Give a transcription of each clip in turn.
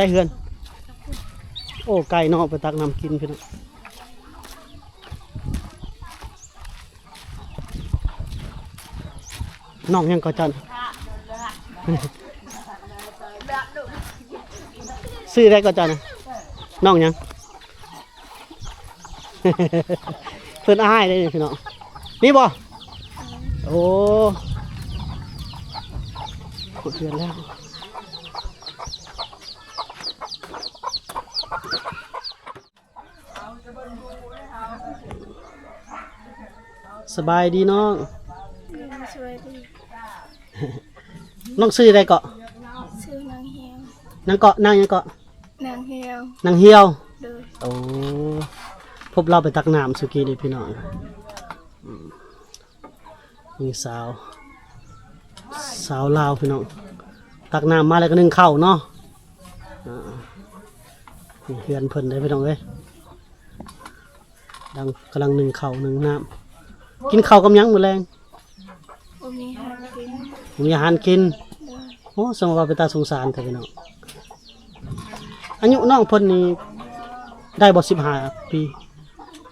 ໄກເຮືອນ. ໂອ້ ໄກເນາະ ໄປຕັກນ້ຳກິນພີ່ນ້ອງ. ນ້ອງຫຍັງກໍເຈົ້ານະ? ຊື່ໃດກໍເຈົ້ານະ? ນ້ອງຫຍັງ? ເພິ່ນອ້າຍເດ້ນີ້ພີ່ນ້ອງ. ນີ້ບໍ່? ໂອ້ ເພື່ອນແລ້ວ. ສະບາຍດີນ້ອງ. ສະບາຍດີ ນ້ອງຊື່ໃດເກາະ? ຊື່ນາງຮຽວ. ນາງເກາະ ນາງຫຍັງເກາະ? ນາງຮຽວ. ນາງຮຽວ. ໂດຍ. ໂອ້ ພົບລາວໄປຕັກນ້ຳສຸກີນີ້ພີ່ນ້ອງ. ອືມ ມີສາວ ສາວລາວພີ່ນ້ອງ ຕັກນ້ຳມາແລ້ວກໍໜຶ້ງເຂົ້າເນາະ. ອ່າ ນີ້ເຮືອນເພິ່ນເດ້ພີ່ນ້ອງເອີຍ ກຳລັງ ກຳລັງໜຶ້ງເຂົ້າໜຶ້ງນ້ຳ. ກິນເຂົ້າກັບຫຍັງມື້ແລງ? ບໍ່ມີອາຫານກິນ. ບໍ່ມີອາຫານກິນ. ໂດຍ. ໂອ້ ສຳວ່າເປັນຕາສົງສານແທ້ພີ່ນ້ອງ. ອາຍຸນ້ອງເພິ່ນນີ້ໄດ້ບໍ່ ສິບຫ້າປີ?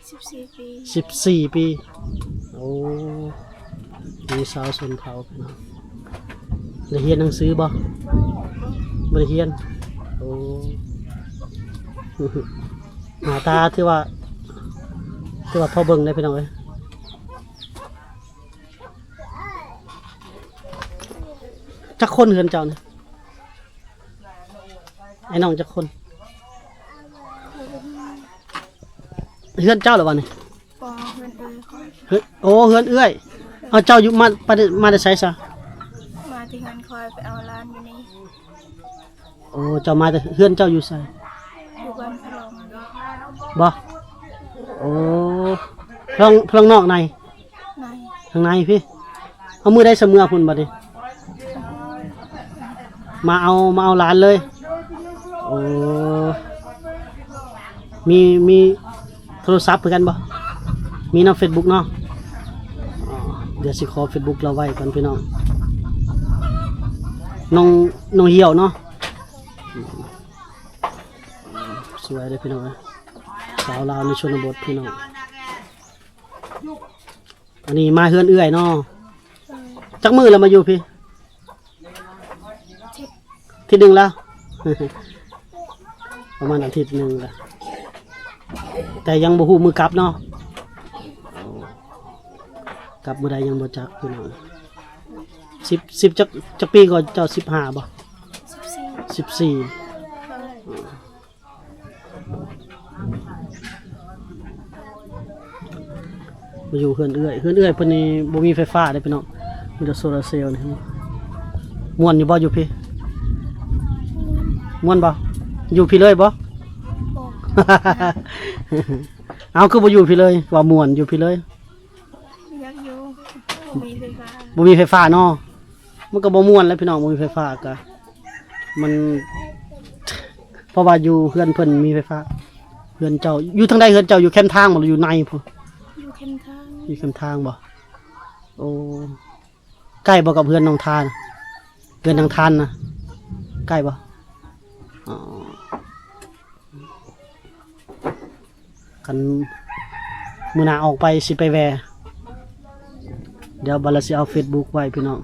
ສິບສີ່ປີ. ສິບສີ່ປີ. ໂອ້ ມີສາວຊົນເຜົ່າພີ່ນ້ອງ. ໄດ້ຮຽນໜັງສືບໍ່? ບໍ່ໄດ້ຮຽນ. ໂອ້ ໜ້າຕາຖືວ່າ ຖືວ່າພໍເບິ່ງໄດ້ພີ່ນ້ອງເອີຍ. ຈັກຄົນເຮືອນເຈົ້ານີ້? ອ້າຍນ້ອງຈັກຄົນ? ເຮືອນເຈົ້າລະວະນີ້? ບໍ່ ເຮືອນເອື້ອຍຂ້ອຍ. ເຮືອນ ໂອ້ ເຮືອນເອື້ອຍ. ເອົາ ເຈົ້າຢູ່ ມາ ໄປ ມາແຕ່ໃສຊະ? ມາແຕ່ເຮືອນຂ້ອຍ ໄປເອົາຫຼານຢູ່ນີ້. ໂອ້ ເຈົ້າມາແຕ່ ເຮືອນເຈົ້າຢູ່ໃສ? ຢູ່ບ້ານພະລອງ. ບໍ່? ໂອ້ ພະລອງ ພະລອງນອກໃນ? ໃນ. ທາງໃນພີ້. ເອົາ ມື້ໃດສະເມືອພຸ້ນບັດນີ້? ມາເອົາ ມາເອົາຫຼານເລີຍ. ໂອ້ ມີ ມີໂທລະສັບຄືກັນບໍ່? ມີນຳເຟສບຸກເນາະ. ອໍ ດຽວຊິຂໍເຟສບຸກລາວໄວ້ກ່ອນພີ່ນ້ອງ. ນ້ອງ ນ້ອງຫ່ຽວເນາະ. ສວຍເດ້ພີ່ນ້ອງເອີຍ ສາວລາວໃນຊົນນະບົດພີ່ນ້ອງ. ອັນນີ້ມາເຮືອນເອື້ອຍເນາະ. ເອີ ຈັກມື້ແລ້ວມາຢູ່ພີ້? ອາທິດ ອາທິດໜຶ່ງແລ້ວ ປະມານອາທິດໜຶ່ງແລ້ວ ແຕ່ຍັງບໍ່ຮູ້ມື້ກັບເນາະ. ກັບມື້ໃດຍັງບໍ່ຈັກພີ່ນ້ອງ. ສິບ ສິບຈັກ ຈັກປີກໍເຈົ້າ? ສິບຫ້າບໍ່? ສິບສີ່ ສິບສີ່. ມາຢູ່ເຮືອນເອື້ອຍ ເຮືອນເອື້ອຍເພິ່ນນີ້ບໍ່ມີໄຟຟ້າເດ້ພີ່ນ້ອງ ມີແຕ່ໂຊລາເຊວນີ້. ມ່ວນຢູ່ບໍ່ຢູ່ພີ້? ມ່ວນບໍ່? ຢູ່ພີ້ເລີຍບໍ່? ບໍ່. ເອົ້າ ຄືບໍ່ຢູ່ພີ້ເລີຍ? ວ່າມ່ວນ ຢູ່ພີ້ເລີຍ. ຢາກຢູ່ ບໍ່ມີໄຟຟ້າ ບໍ່ມີໄຟຟ້າເນາະ. ມັນກໍບໍ່ມ່ວນແຫຼະພີ່ນ້ອງ ບໍ່ມີໄຟຟ້າກະ ມັນ ເພາະວ່າຢູ່ເຮືອນເພິ່ນມີໄຟຟ້າ. ເຮືອນເຈົ້າຢູ່ທາງໃດ? ເຮືອນເຈົ້າຢູ່ແຄມທາງບໍ່ ຫຼືຢູ່ໃນພຸ້ນ? ຢູ່ແຄມທາງ. ຢູ່ແຄມທາງບໍ່? ໂອ້ ໃກ້ບໍ່ກັບເຮືອນນ້ອງທານ? ເຮືອນນາງທານນະ ໃກ້ບໍ່? ອໍ. ຄັນມື້ໜ້າອອກໄປຊິໄປແວ່ ດຽວບັດລະຊິເອົາເຟສບຸກໄວ້ພີ່ນ້ອງ.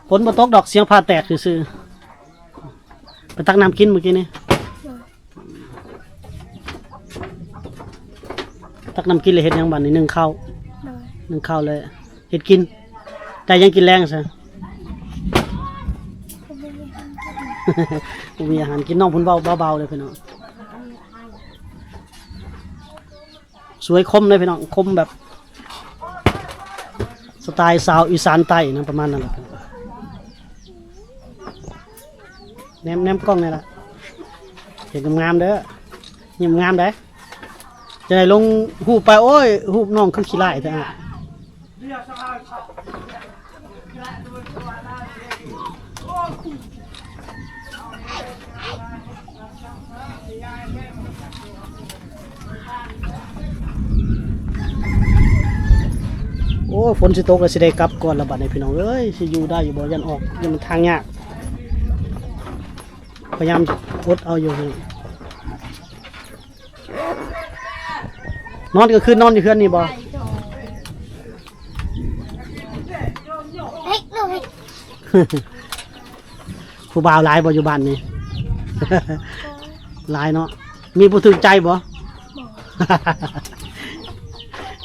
ຝົນບໍ່ຕົກດອກ ສຽງຟ້າແຕກຊື່ໆ. ໄປຕັກນ້ຳກິນມື້ກີ້ນີ້ ຕັກນ້ຳກິນແລ້ວເຮັດຫຍັງບັດນີ້? ໜຶ້ງເຂົ້າ. ໜຶ້ງເຂົ້າແລ້ວເຮັດກິນ. ໄດ້ຫຍັງກິນແລງຊະ? ບໍ່ມີອາຫານກິນ ບໍ່ມີອາຫານກິນ. ນ້ອງເພິ່ນເວົ້າເບົາໆເດ້ພີ່ນ້ອງ. ສວຍຄົມເດ້ພີ່ນ້ອງ ຄົມແບບສະໄຕລ໌ຊາວອີສານໃຕ້ນະ ປະມານນັ້ນແຫຼະ. ແນມ ແນມກ້ອງແດ່ລະ ເຮັດງາມໆເດີ ຍິ້ມງາມໄດ໋. ຈະໄດ້ລົງຮູບໄປ ໂອ້ຍ ຮູບນ້ອງຄືຂີ້ຮ້າຍແທ້. ໂອ້ ຝົນຊິຕົກແລ້ວ ຊິໄດ້ກັບກ່ອນລະບັດນີ້ພີ່ນ້ອງເອີຍ. ຊິຢູ່ໄດ້ຢູ່ບໍ່? ຢ້ານອອກ ຢ້ານມັນທາງຍາກ. ພະຍາຍາມອົດເອົາຢູ່. ນອນກາງຄືນນອນຢູ່ເຮືອນນີ້ບໍ່? ຜູ້ບ່າວຫຼາຍບໍ່ຢູ່ບ້ານນີ້? ຫຼາຍເນາະ. ມີຜູ້ຖືກໃຈບໍ່?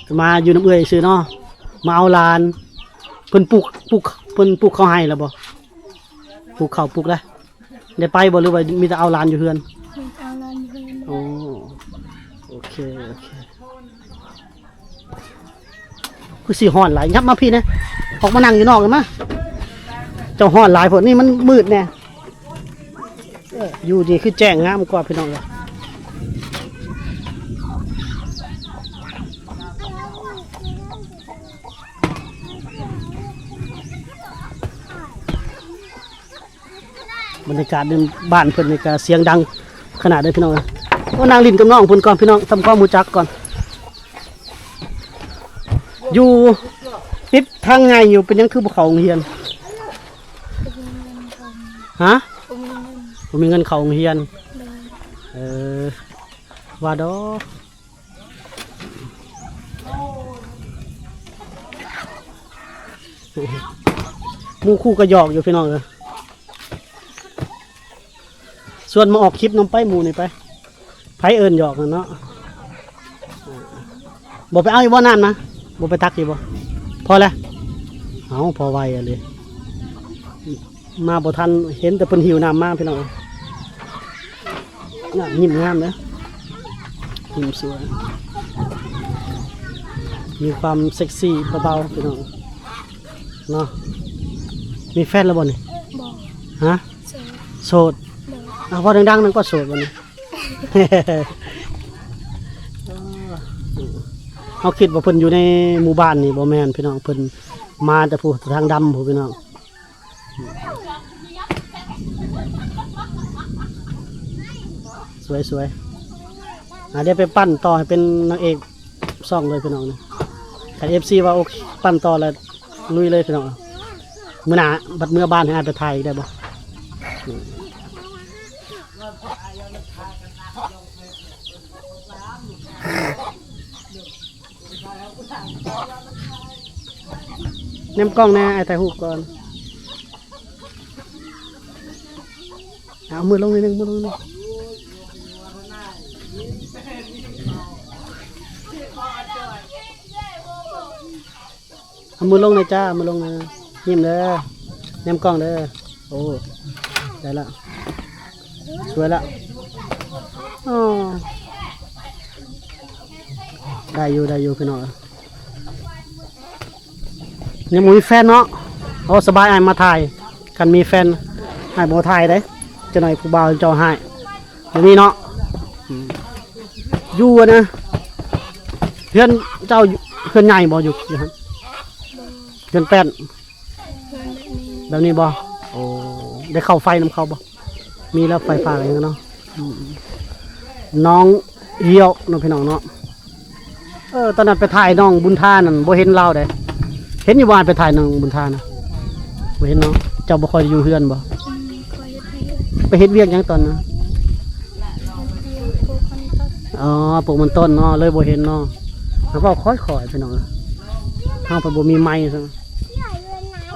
ບໍ່. ມາຢູ່ນຳເອື້ອຍຊື່ເນາະ. ມາເອົາຫຼານ. ເພິ່ນປູກ ປູກ ເພິ່ນປູກເຂົ້າໄຮ່ແລ້ວບໍ່? ປູກເຂົ້າ ປູກແລ້ວ. ໄດ້ໄປບໍ່ ຫຼືວ່າມີແຕ່ເອົາຫຼານຢູ່ເຮືອນ? ມີແຕ່ເອົາຫຼານຢູ່ເຮືອນ. ໂອ້ ໂອເຄ ໂອເຄ. ຄືຊິຮ້ອນຫຼາຍ. ຫຍັບມາພີ້ແດ່. ອອກມານັ່ງຢູ່ນອກແດ່ມາ. ເຈົ້າຮ້ອນຫຼາຍໂພດ. ນີ້ມັນມືດແດ່. ເອີ ຢູ່ນີ້ຄືແຈ້ງງາມກວ່າພີ່ນ້ອງເອີຍ. ບັນຍາກາດໃນບ້ານເພິ່ນນີ້ກະສຽງດັງຂະໜາດເດີພີ່ນ້ອງເອີຍ. ໂອ້ ນັ່ງຫຼິ້ນກັບນ້ອງເພິ່ນກ່ອນພີ່ນ້ອງ ທຳຄວາມຮູ້ຈັກກ່ອນ. ຢູ່ຕິດທາງໃຫຍ່ຢູ່ ເປັນຫຍັງຄືບໍ່ເຂົ້າໂຮງຮຽນ? ຮະ? ບໍ່ມີເງິນ ບໍ່ມີເງິນເຂົ້າໂຮງຮຽນ. ໂດຍ. ເອີ ວ່າດອກ. ໝູ່ຄູ່ກະຫຍອກຢູ່ພີ່ນ້ອງເອີຍ. ຊວນມາອອກຄລິບນຳໄປ ໝູ່ນີ້ໄປ. ໃຜເອີ້ນຫຍອກຫັ້ນເນາະ. ບໍ່ໄປເອົາອີກບໍ່ ນ້ຳນະ? ບໍ່ໄປຕັກອີກບໍ່? ພໍແລ້ວ. ເອົາ ພໍໄວອີ່ຫຼີ. ມາບໍ່ທັນ ເຫັນແຕ່ເພິ່ນຫິ້ວນ້ຳມາພີ່ນ້ອງ. ງາມ ຍິ້ມງາມເດີ ຍິ້ມສວຍ ມີຄວາມເຊັກຊີເບົາໆ ພີ່ນ້ອງເນາະ. ມີແຟນແລ້ວບໍ່ນີ້? ບໍ່. ຮະ? ໂສດ. ໂສດ. ໂດຍ. ອ່າ ເວົ້າດັງໆ ໜຶ່ງ ກວ່າໂສດບໍ່ນີ້. ເຮົາຄິດວ່າເພິ່ນຢູ່ໃນໝູ່ບ້ານນີ້ ບໍ່ແມ່ນພີ່ນ້ອງ ເພິ່ນມາແຕ່ຜູ້ທາງດຳຜູ້ພີ່ນ້ອງ. ສວຍໆ ອ່າ ດຽວໄປປັ້ນຕໍ່ໃຫ້ເປັນນາງເອກຊ່ອງເລີຍພີ່ນ້ອງນະ. ຄັນເອັຟຊີວ່າໂອເຄ ປັ້ນຕໍ່ແລ້ວລຸຍເລີຍພີ່ນ້ອງ. ມື້ໜ້າບັດເມືອບ້ານໃຫ້ອ້າຍໄປຖ່າຍອີກໄດ້ບໍ່? ແນມກ້ອງແດ່ ອ້າຍຖ່າຍຮູບກ່ອນ. ເອົາມືລົງໜ້ອຍໜຶ່ງ ມືລົງໜ້ອຍໜຶ່ງ. ເອົາມືລົງແດ່ຈ້າ ເອົາມືລົງແດ່. ຍິ້ມເດີ ແນມກ້ອງເດີ. ໂອ້ ໄດ້ລະ ສວຍລະ. ອໍ ໄດ້ຢູ່ ໄດ້ຢູ່ພີ່ນ້ອງ. ຍັງບໍ່ມີແຟນເນາະ. ໂອ້ ສະບາຍ ອ້າຍມາຖ່າຍ. ຄັນມີແຟນ ອ້າຍບໍ່ຖ່າຍເດ້. ຈັກໜ້ອຍຜູ້ບ່າວເຈົ້າຮ້າຍ. ບໍ່ມີເນາະ. ອືມ ຢູ່ຫັ້ນນະ ເຮືອນເຈົ້າ ເຮືອນໃຫຍ່ບໍ່? ຢູ່ ຢູ່ຫັ້ນ ເຮືອນແປ້ນ ເຮືອນແບບນີ້ ແບບນີ້ບໍ່? ໂອ້ ໄດ້ເຂົ້າໄຟນຳເຂົາບໍ່? ມີແລ້ວໄຟຟ້າຫຍັງເນາະ. ອືມ ນ້ອງຮຽວເນາະ ພີ່ນ້ອງເນາະ. ເອີ ຕອນນັ້ນໄປຖ່າຍນ້ອງບຸນທານັ້ນ ບໍ່ເຫັນລາວເດ້. ເຫັນຢູ່ບໍ່ ອ້າຍໄປຖ່າຍນ້ອງບຸນທານະ? ບໍ່ເຫັນເນາະ. ເຈົ້າບໍ່ຄ່ອຍໄດ້ຢູ່ເຮືອນບໍ່? ອືມ ຂ້ອຍເຮັດວຽກ ໄປເຮັດວຽກຫຍັງຕອນນັ້ນ? ເຮັດວຽກປູກມັນຕົ້ນ. ອໍ ປູກມັນຕົ້ນເນາະ ເລີຍບໍ່ເຫັນເນາະ. ເຮົາເວົ້າຄ່ອຍໆ ພີ່ນ້ອງເອີຍ ເຮົາໄປບໍ່ມີໄມຊະ.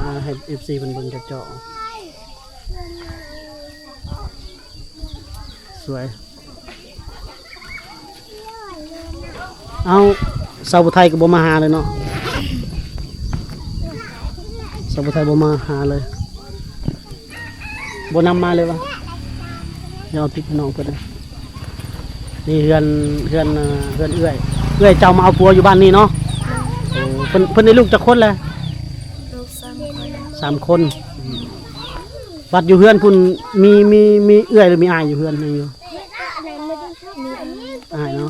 ອ່າ ໃຫ້ເອັຟຊີເພິ່ນເບິ່ງເຈາະໆ ສວຍ. ເອົ້າ ສາວຜູ້ໄທກໍບໍ່ມາຫາເລີຍເນາະ. ສາວຜູ້ໄທບໍ່ມາຫາເລີຍ ບໍ່ນຳມາເລີຍວະ. ດຽວເອົາຕິດນ້ອງເພິ່ນ. ນີ້ເຮືອນ ເຮືອນ ເອີ ເຮືອນເອື້ອຍ. ເອື້ອຍເຈົ້າມາເອົາຜົວຢູ່ບ້ານນີ້ເນາະ. ໂອ້ ເພິ່ນ ເພິ່ນໄດ້ລູກຈັກຄົນແລ້ວ? ລູກສາມຄົນ. ສາມຄົນ. ອືມ ບັດຢູ່ເຮືອນພຸ້ນ ມີ ມີ ມີເອື້ອຍ ຫຼື ມີອ້າຍຢູ່ເຮືອນຍັງຢູ່? ມີອ້າຍເນາະ.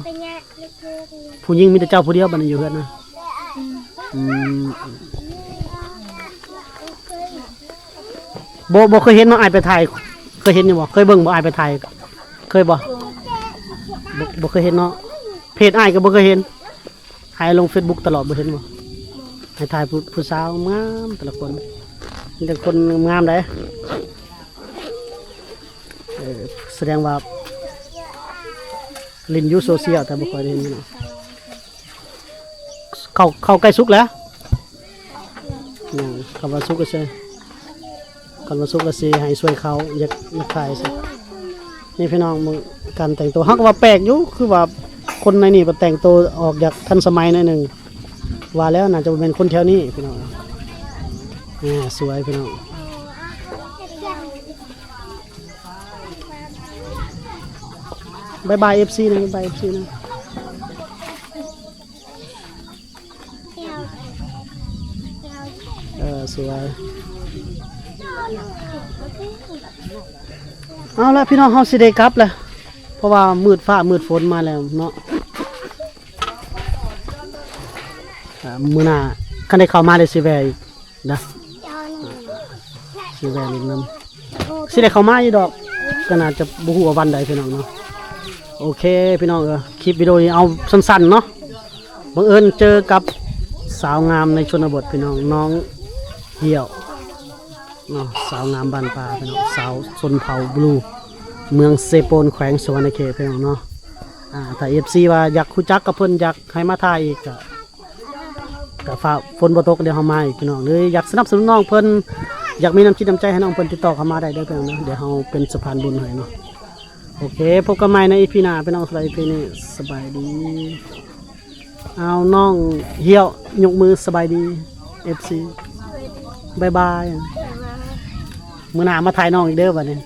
ຜູ້ຍິງມີແຕ່ເຈົ້າຜູ້ດຽວບັດນີ້ຢູ່ເຮືອນນະ? ອືມ ອືມ ບໍ່ ບໍ່ເຄີຍເຫັນເນາະ ອ້າຍໄປຖ່າຍ ເຄີຍເຫັນຢູ່ບໍ່? ເຄີຍເບິ່ງບໍ່ ອ້າຍໄປຖ່າຍ ເຄີຍບໍ່? ບໍ່ ບໍ່ເຄີຍເຫັນເນາະ. ເພຈອ້າຍກໍບໍ່ເຄີຍເຫັນ. ອ້າຍລົງເຟສບຸກຕະຫຼອດ ບໍ່ເຫັນບໍ່? ໃຫ້ຖ່າຍຜູ້ ຜູ້ສາວງາມແຕ່ລະຄົນ ມີແຕ່ຄົນງາມໃດ. ເອີ ສະແດງວ່າຫຼິ້ນຢູ່ໂຊຊຽວ ແຕ່ບໍ່ຄ່ອຍໄດ້ເຫັນເນາະ. ເຂົ້າ ເຂົ້າໃກ້ສຸກແລ້ວ ຍັງ ຄັນວ່າສຸກກໍຊິ ຄັນວ່າສຸກກໍຊິໃຫ້ຊ່ວຍເຂົາ ຢາກ ຢາກຖ່າຍຊິ. ນີ້ພີ່ນ້ອງ ເບິ່ງການແຕ່ງຕົວ ເຮົາກໍວ່າແປກຢູ່ ຄືວ່າຄົນໃນນີ້ເພິ່ນແຕ່ງຕົວອອກຢາກທັນສະໄໝໜ້ອຍໜຶ່ງ ວ່າແລ້ວໜ້າຈະບໍ່ແມ່ນຄົນແຖວນີ້ພີ່ນ້ອງ. ອ່າ ສວຍພີ່ນ້ອງ. ບາຍບາຍເອັຟຊີນະ ບາຍບາຍເອັຟຊີນະ. ເອີ ສວຍ. ເອົາລະພີ່ນ້ອງ ເຮົາຊິໄດ້ກັບລະ ເພາະວ່າມືດຟ້າມືດຝົນມາແລ້ວເນາະ. ອ່າ ມື້ໜ້າຄັນໄດ້ເຂົ້າມາໄດ້ຊິແວ່ອີກ ນະ ຊິແວ່ຫຼິ້ນນຳ ຊິໄດ້ເຂົ້າມາຢູ່ດອກ ກໍໜ້າຈະບໍ່ຮູ້ວ່າວັນໃດພີ່ນ້ອງເນາະ. ໂອເຄພີ່ນ້ອງເອີຍ ຄລິບວິດີໂອນີ້ເອົາສັ້ນໆເນາະ. ບັງເອີນເຈີກັບສາວງາມໃນຊົນນະບົດພີ່ນ້ອງ ນ້ອງຫ່ຽວເນາະ ສາວງາມບ້ານປ່າພີ່ນ້ອງ ສາວຊົນເຜົ່າບລູ ເມືອງເຊໂປນ ແຂວງສະຫວັນນະເຂດພີ່ນ້ອງເນາະ. ອ່າ ຖ້າເອັຟຊີວ່າຢາກຮູ້ຈັກກັບເພິ່ນ ຢາກໃຫ້ມາຖ່າຍອີກກໍ ກະຟ້າຝົນບໍ່ຕົກ ດຽວເຮົາມາອີກພີ່ນ້ອງ ຫຼືຢາກສະໜັບສະໜູນນ້ອງເພິ່ນ ຢາກມີນ້ຳຈິດນ້ຳໃຈໃຫ້ນ້ອງເພິ່ນ ຕິດຕໍ່ເຂົ້າມາໄດ້ເດີພີ່ນ້ອງເດີ ດຽວເຮົາເປັນສະພານບຸນໃຫ້ເນາະ. ໂອເຄ ພົບກັນໃໝ່ໃນອີພີໜ້າພີ່ນ້ອງ ສຳລັບອີພີນີ້ ສະບາຍດີ. ເອົາ ນ້ອງຫ່ຽວ ຍົກມືສະບາຍດີເອັຟຊີ ບາຍບາຍ. ມື້ໜ້າມາຖ່າຍນ້ອງອີກເດີບັດນີ້.